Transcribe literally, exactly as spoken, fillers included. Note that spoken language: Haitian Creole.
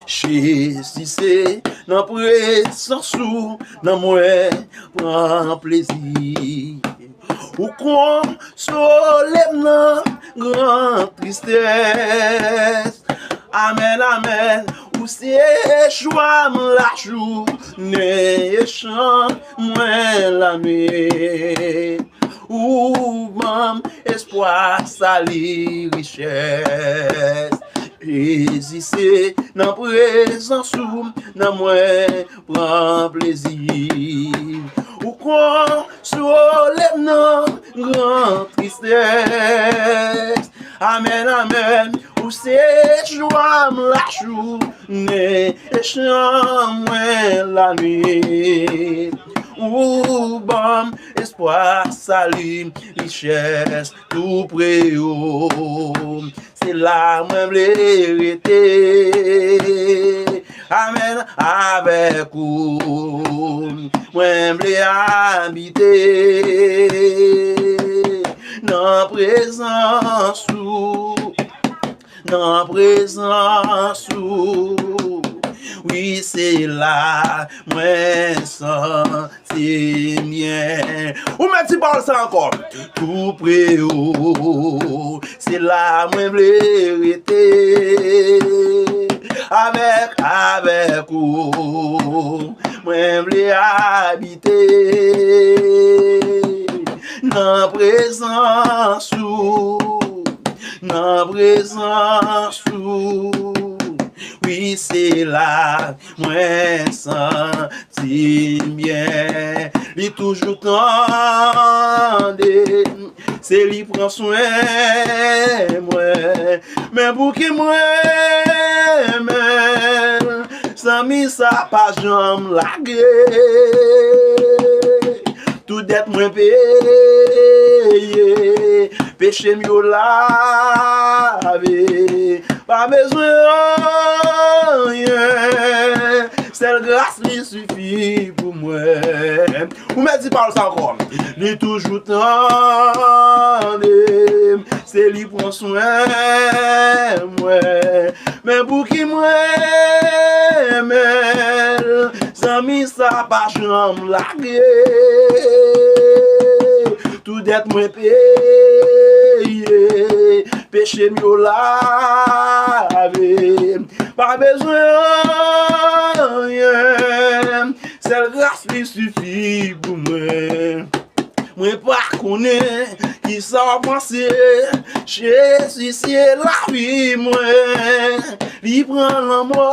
Jezi, se nan prezans ou nan mwen pran plezi. Ou konsole m nan gran tristès. Amèn, amèn. Ou se jwa m lajounen e chan mwen lannuit. Ou ban m espwa, sali, richès. Jezi, se nan prezans ou nan mwen pran plezi. Ou konsole m nan gran tristès. Amèn, amèn. Ou se jwa m lajounen e chan mwen lannuit. Ou ban m espwa, sali, richès, tou pre ou. Se la mwen vle rete. Amèn, avèk ou mwen vle abite nan prezans ou, nan prezans ou. Wi, se la mwen santi m byen. Ou mèt di pawòl sa ankò. Tou pre ou, se la mwen vle rete. Avèk, avèk ou mwen vle abite nan prezans ou, nan prezans ou. Wi, se la mwen santi m byen. Li toujou tande, se li pran swen mwen. Men pouki mwen renmen l, zanmi, sa pa janm lage. Tout dèt mwen peye, peche m yo lave. Pa bezwen anyen, sèl gras li sifi pou mwen. Ou mèt di pawòl sa ankò. Li toujou tande m, se li pran swen mwen. Men pouki mwen renmen l, zanmi, sa pa janm lage. Tout dèt mwen peye, peche m yo lave. Pa bezwen anyen, sèl gras li sifi pou mwen. Mwen pa konnen kisa w panse. Jezi se lavi mwen. Li pran lanmò,